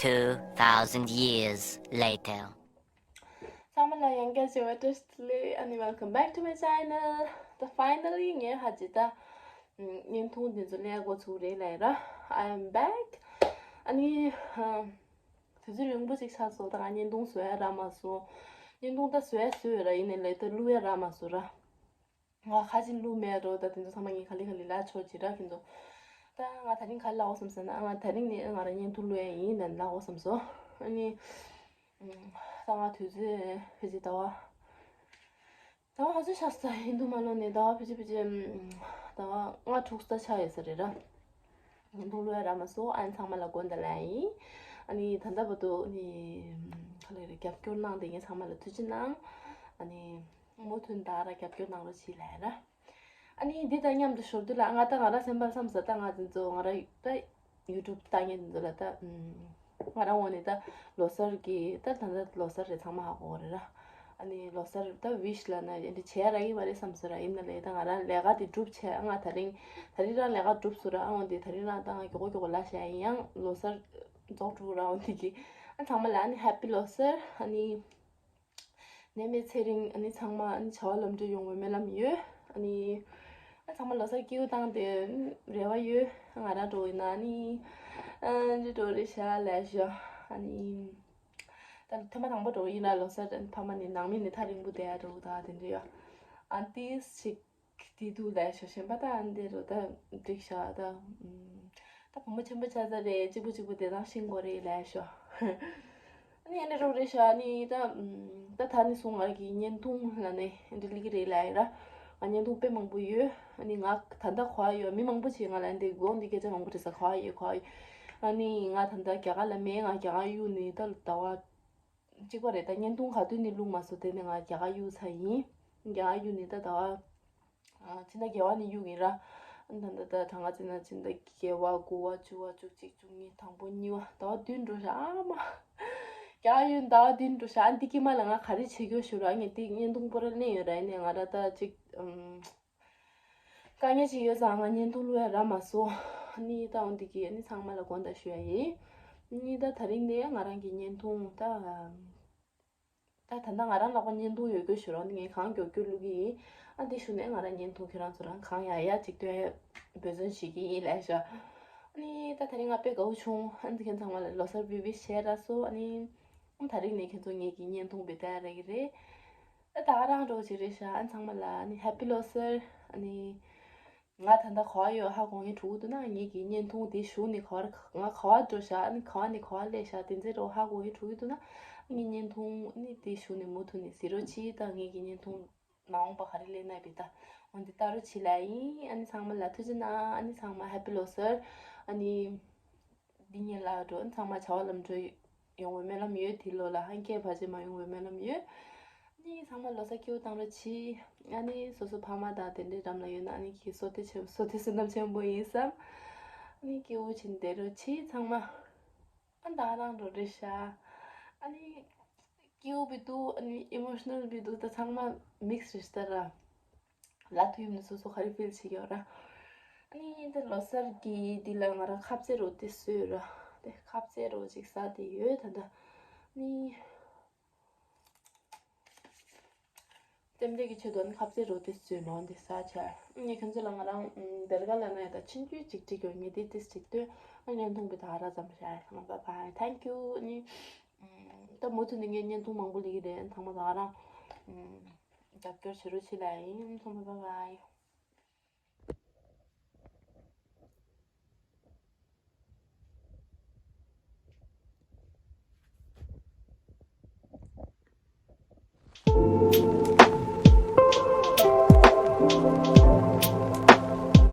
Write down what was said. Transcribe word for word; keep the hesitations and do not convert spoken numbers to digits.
Two thousand years later. ཚང་མ་ལ་ཡང་བསྐྱར་བྱས་པ་བཀྲ་ཤིས་བདེ་ལེགས། ཨ་ནི། Welcome back to my channel. ད་finally ངས་ཧ་ཅི་ད་བརྙན་ཐུང་འདི་ཚོ་ལས་འགོ་ཚུགས་རེད་ལབ་ར། I am back. ཨ་ནི། དུས་ཚོད་རིང་པོ་ཅིག་ཆགས་སོང་། ད་ང་བརྙན་ཐུང་བཟོ་ཡ་རག་མ་སོང་། བརྙན་ཐུང་ད་བཟོ་ཡ་བཟོས་ཡོད་ར། ཡིན་ནའི་ལས་ད་བླུག་ཡ་རག་མ་སོང་ར། ང་ཁ་ཅིག་བླུག་མེད་འགྲོ། ད་དེ་ཚོ་ཚང་མ་ངས་ག་ལེ་ག་ལེ་ལབ་ཆོག་ཅིག་ར། ཁྱེད་ཚོ། ད་ང་དེ་རིང་ག་ལབ་དགོས་བསམ་ཟེར་ན། ང་དེ་རིང་ནས་ང་རང་བརྙན་ཐུང་བླུག་ཡ་ཡིན་ལབ་ལབ་དགོས་བསམ་སོང་། ཨ་ནི། ད་ང་དུས་ཚོད་ཕལ་ཆེར་ཟླ་བ། ཟླ་བ་ག་ཚོད་ཆགས་སོང་། ཡིན་དུ་མ་ལོན་ནས་ཟླ་བ་ཕལ་ཆེར་ཕལ་ཆེར། ཟླ་བ་ལྔ་དྲུག་ཙམ་ཆགས་ཡོད་ས་རེད་ར། བརྙན་ཐུང་བླུག་ཡ་རག་མ་སོང་། ཨ་ནི་ཚང་མ་ལ་དགོངས་དག་ལབ་ཡ་ཡིན། ཨ་ནི་ད་ལྟ་བར་དུ་ནི་ག་ལེ་རེད། རྒྱབ་སྐྱོར་གནང་བསྡད་མཁན་ཚང་མ་ལ་ཐུགས་རྗེ་གནང་། ཨ་ནི། མུ་མཐུད་ད་ར་རྒྱབ་སྐྱོར་གནང་རོགས་གྱིས་ལབ་ཡ་ར། ཨ་ནི་འདི་དང་མཉམ་དུ་ཞོར་དུ་ལ་ང་ད་ང་རང་སེམས་པར་བསམ་ས། ད་ང་འདི་ཚོ་ང་རང་ད་YouTube ལྟ་མཁན་འདི་ཚོ་ལ་ད་ང་རང་ངོས་ནས་ད་ལོ་གསར་གྱི། ད་ད་ལྟ་ལོ་གསར་རེད། ཚང་མ་ཧ་གོ་རེད་ར། ཨ་ནི་ལོ་གསར་ད་wish ལབ་ན་འདི་འདྲ་བྱས་ར་ཡིན་པ་རེད་བསམ་ས་ར། ཡིན་ན་ལས་ད་ང་རང་ལས་ཀ་དེ་སྒྲུབ་བྱས། ང་དེ་རིང་དེ་རིང་རང་ལས་ཀ་སྒྲུབ་སོང་ར། ཨ་འོན་ཏེ་དེ་རིང་རང་ད་ང་མགྱོགས་པོ་མགྱོགས་པོ་ལ་བྱས་ཡིན། ཡང་ལོ་གསར་རྫོགས་འགྲོ་ར། འོན་ཏེ་གི་ཨ་ཚང་མ་ལ་ཨ་ནི་happy ལོ་གསར། ཨ་ནི། ནད་མེད་ཚེ་རིང་། ཨ་ནི་ཚང་མ་ཨ་ནི་བྱ་བ་ལམ་འགྲོ་ཡོང་བའི་སྨོན་ལམ་ཡོད། ཨ་ནི་ཨ་ཚང་མ་ལོ་གསར་སྐྱིད་པོ་བཏང་སྟེ་རེ་བ་ཡོད། ང་རང་འགྲོ་ཡིན་ན་ཨ་ནི་ཨ་འདི་འགྲོ་རེད་ཤག་ལབ་ཤག་ཨ་ནི་ད་ཐེངས་མ་དང་པོ་འགྲོ་ཡིན་ན་ལོ་གསར་ཕ་མ་ནི་ནང་མི་ནི་ཐག་རིང་པོ་བསྡད་ཡ་འགྲོ་ད་དེ་འདྲ་ཡོད། ཨ་ཏིས་ཞིག་དེ་དུས་ལས་ཤོ་ཤན་པ་ད་འདི་རུ་ད་འགྲིག་ཤག་ད་ད་བུ་མོ་ཆེན་པོ་ཆགས་ཚར་རེད། གཅིག་པུ་གཅིག་པུ་བདེ་ཐང་ཤེས་དགོས་རེད་ལས་ཤོ། ཨ་ནི་ཨ་ནི་རོགས་རེད་ཤག་ཨ་ནི་ད་ད་ད་ནི་སོང་ང་གི་བརྙན་ཐུང་ལ་ནི་འདི་ལི་གི་རེད་ལས་ར། ང་བརྙན་ཐུང་དཔེ་མང་པོ་ཡོད། ཨ་ནི་ང་ད་ལྟ་གོ་ཡ་ཡོད། མི་མང་པོ་ཅིག་ང་ལ་འདི་དགོང་འདི་སྐད་ཆ་མང་པོ་དྲིས་ས། གོ་ཡ་ཡོད། གོ་ཡ་ཡོད། ཨ་ནི་ང་ད་ལྟ་རྒྱ་གར་ལ་མེད། ང་རྒྱ་གར་གཡུག་ནི་ད་ཟླ་བ་གཅིག་པ་རེད། ད་བརྙན་ཐུང་ག་དུས་ནས་བླུགས་མ་སོང་། དེ་ནས་ང་རྒྱ་གར་གཡུག་ཚར་ཡིན། རྒྱ་གར་གཡུག་ནས་ད་ཟླ་བ་ཕྱི་ཟླ་བརྒྱད་པ་ནས་གཡུག་ཡིན་ར། ད་ད་ད་གྲངས་ཀ་བརྩིས་ན་ཕྱི་ཟླ་བརྒྱད་པ། དགུ་པ། བཅུ་པ། བཅུ་གཅིག། བཅུ་གཉིས། དང་པོ། གཉིས་པ། ཟླ་བ་བདུན་འགྲོ་ཤག་ཨ་མ། རྒྱ་གར་གཡུག་ཟླ་བ་བདུན་འགྲོ་ཤག་ཨ་འདི་ཀྱི་མ་ལ་ང་ག་རེ་བྱེད་རྒྱུ་ཞུ་ར། ངས་འདི་བརྙན་ཐུང་པོ་ར་ལེན་ཡོད་ར། ཡིན་ནས་ང་ར་ད་ཅིག་ཨམ། དཀའ་ངལ་ཅིག་ཡོད་ཙང་ང་བརྙན་ཐུང་བླུག་ཡ་རག་མ་སོང་། ནི་ད་འོན་ཏེ་གི་ནི་ཚང་མ་ལ་དགོངས་དག་ཞུ་ཡ་ཡིན། ནི་ད་ད་རིང་ནས་ང་རང་གི་བརྙན་ཐུང་ད། ད་ད་ལྟ་ང་རང་ལག་པ་བརྙན་ཐུང་ཡོད་རྒྱུ་ཞུ་རོགས། ནི་ངས་གང་མགྱོགས་མགྱོགས་བླུག་གི་ཡིན། ཨ་འདི་ཞུ་ནས་ང་རང་བརྙན་ཐུང་ཁྱེད་རང་ཚོ་རང་གང་ཡག་ཡག་ཅིག་སྟོན་ཡ་འབད་བརྩོན་བྱེད་ཀྱི་ཡིན་ལབ་ཤག་ནི་ད་ད་རིང་ང་དཔེ་དགའ་བོ་བྱུང་། ཨ་འདི་ཁྱེད་ཚང་མ་ལ་ལོ་གསར་བི་བི་བྱས་ར་སོ། ཨ་ནི་ད་རིང་ནས་ཁྱེད་ཚོ་ངེད་ཀྱི་བརྙན་ཐུང་བི་ད་ར་གི་རེད། ཨ་ད་ག་རང་འགྲོ་ཅིག་རེད་ཤག་ཨ་ཚང་མ་ལ་ནི་ཧེ་པི་ལོ་གསར། ཨ་ནི་ང་ད་ལྟ་ག་པར་ཡོད་ཧ་གོ་མཁན་འགྲོ་གི་འདུག་ན། ངེད་ཀྱི་བརྙན་ཐུང་དེ་གཞུག་ནས་ག་པར་ང་ག་པར་འགྲོ་ཤག་ཨ་ནི་ག་པར་ནས་ག་པར་སླེབས་ཤག་དེ་ཚོ་རོ་ཧ་གོ་མཁན་འགྲོ་གི་འདུག་ན། ངའི་བརྙན་ཐུང་ནི་དེ་གཞུག་ནས་མུ་མཐུད་ནས་གཟིགས་རོགས་གྱིས། ད་ངེད་ཀྱི་བརྙན་ཐུང་མ་འོངས་པ་ག་རེ་སླེབས་ན་བི་ད་འོན་ཏེ་ལྟ་རོགས་གྱིས་ལབ་ཡིན། ཨ་ནི་ཚང་མ་ལ་ཐུགས་རྗེ་གནང་། ཨ་ནི་ཚང་མ་ཧེ་པི་ལོ་གསར། ཨ་ནི། འདི་ཉིན་ལ་འགྲོ་ཚང་མ་བྱ་བ་ལམ་འགྲོ་ཡོང་བའི་སྨོན་ལམ་ཡོད། དེ་ལོ་ལ་ཧན་སྐད་བར་ཆད་མ་ཡོང་བའི་སྨོན་ལམ་ཡོད། ནི་ཚང་མ་ལོ་གསར་སྐྱིད་པོ་བཏང་རོགས་གྱིས། ཨ་ནི་སོ་སོ་ཕ་མ་དང་དེ་འདྲའི་འགྲམ་ལ་ཡོད་ན་ཨ་ནི་ཁྱེད་བསོད་བདེ་ཆེན་བསོད་བདེ་བསོད་ནམས་ཆེན་པོ་ཡིན་བསམ། ཨ་ནི་སྐྱིད་པོ་བྱེད་བསྡད་རོགས་གྱིས་ཚང་མ། ཨ་ད་རང་འགྲོ་རེད་ཤག་ཨ་ནི་སྐྱིད་པོ་བི་འདུག་ཨ་ནི་ཨི་མོ་ཤི་ནལ་བི་འདུག་ད་ཚང་མ་མིག་སི་རེད་ཤག་ད་ར། ལ་ཐུག་ཡོང་ནས་སོ་སོ་ག་རེ་ཕིལ་བྱེད་ཀྱི་ཡོད་ར། ཨ་ནི་འདི་ལོ་གསར་གྱི་འདི་ལ་ང་རང་ཁ་ཟས་རོ་དེ་བཟོས་ར། དེ་ཁ་ཟས་རོ་ཅིག་ཟ་དེ་ཡོད་ད་ད། ནི་རྟེན་འབྲེལ་གྱི་ཆེད་དུ་ཨ་ནི་ཁ་ཟས་རོ་དེ་བཟོས་ནོ་འདི་ཟ་བྱ། ངས་ཁྱོད་ཚོ་ལ་ང་རང་སྡེར་ཁ་ལ་ན་ཡ་ད་ཆུང་ཆུང་ཅིག་བྲིས་ཡོད། ངས་དེ་དེ་ཅིག་ལྟོས། ཨ་བརྙན་ཐུང་པའི་ད་ར་ཙམ་བྱ་ཡ། ཚང་མ་bye bye, thank you. ཨ་ནི་ད་མུ་མཐུད་ནས་ངས་བརྙན་ཐུང་མང་པོ་ལས་ཀྱི་རེད། ཚང་མ་ད་རང་རྒྱབ་སྐྱོར་བྱེད་རོགས་བྱེད་ལ་ཡིན། ཚང་མ་bye bye.